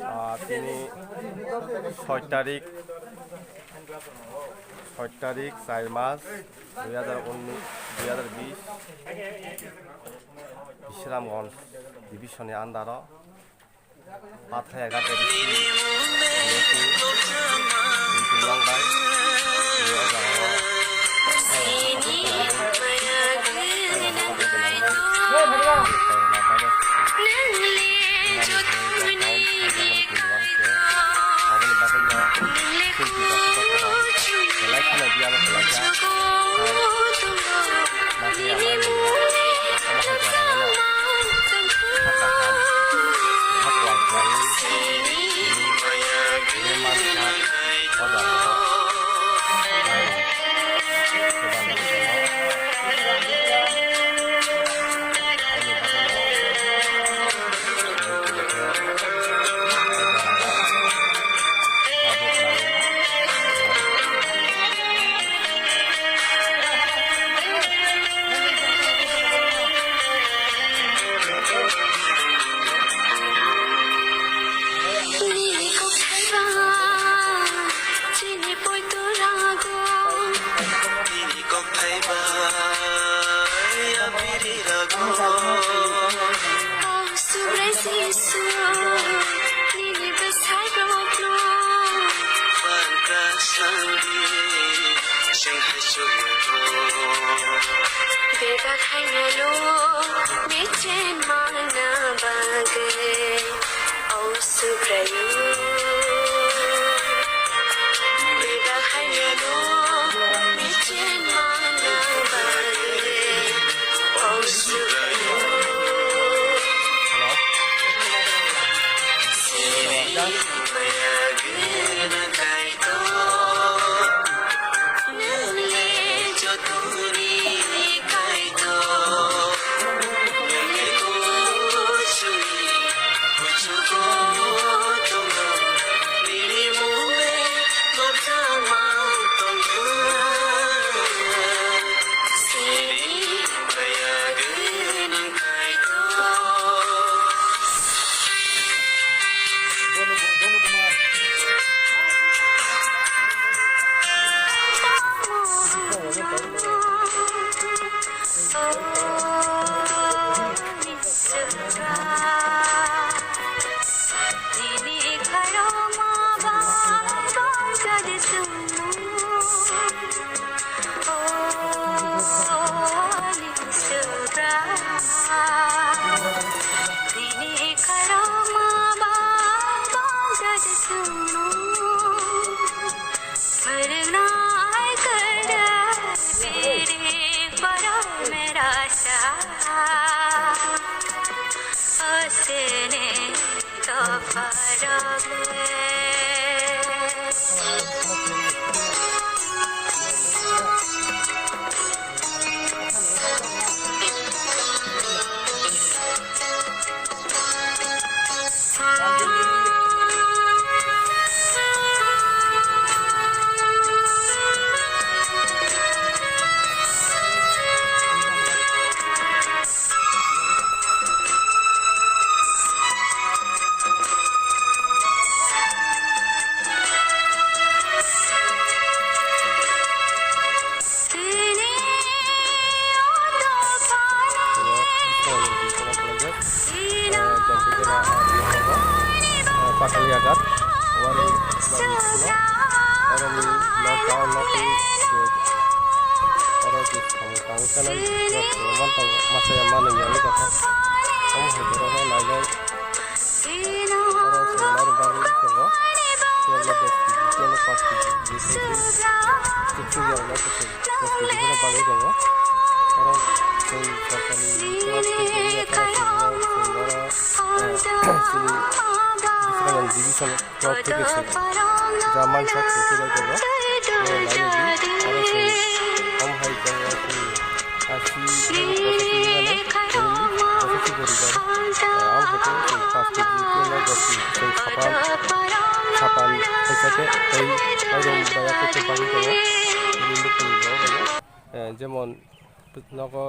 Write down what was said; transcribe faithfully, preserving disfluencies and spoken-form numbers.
Ah, tini soi tarik, soi tarik, char mas, dui hajar unnish, dui hajar bish, Bisramganj division ni under o. Pathaya gata bisi, bisi, bisi long bai. Bini o jaga o. Aboni bagwi no Nini kok thai bai abiri rago. O Subrai Jisu, nini bwsai rokno. Pankra sangdi chwng hai chukgo. Bebak haino michen mana bagwi. O Subraiyung, bebak haino michen mana bagwi. O Subraiyung, sini maya gwnang Kaitor. Nwng le jotoni Kaitor. Nwng le kuchuni kuchugo tongo. Nini mung le tobjak mang tongkha. Sini maya gwnang Kaitor. Pataliagat, warung bagi pulo, warung lockdown, lockdown, warung di samung tangwi sanai, masa ya manung ya ni kata, kamu hajaro nailai. Oro chwng mairum bagwi tongo, tei oro dos kg, tei oro paanch kg, je soi soi, chukchuk ya oro dos kg phano bagwi tongo. Oro chwng sorkarni tei oro chwng oro, eh, chini Bisramganj division block theke se ja mansak se se bai tongo. Oro nai di, oro chwng omo hai tongo chwng. Asi, ini proses ini kan, ini proses itu dari kan. Ang hete chwng paanch kg, tei dos kg chwng sapan, sapan, hai sake, tei, tei rong baya khe chwng bagwi tongo. Ini bwkhwni rok, eh, jemon, nogo,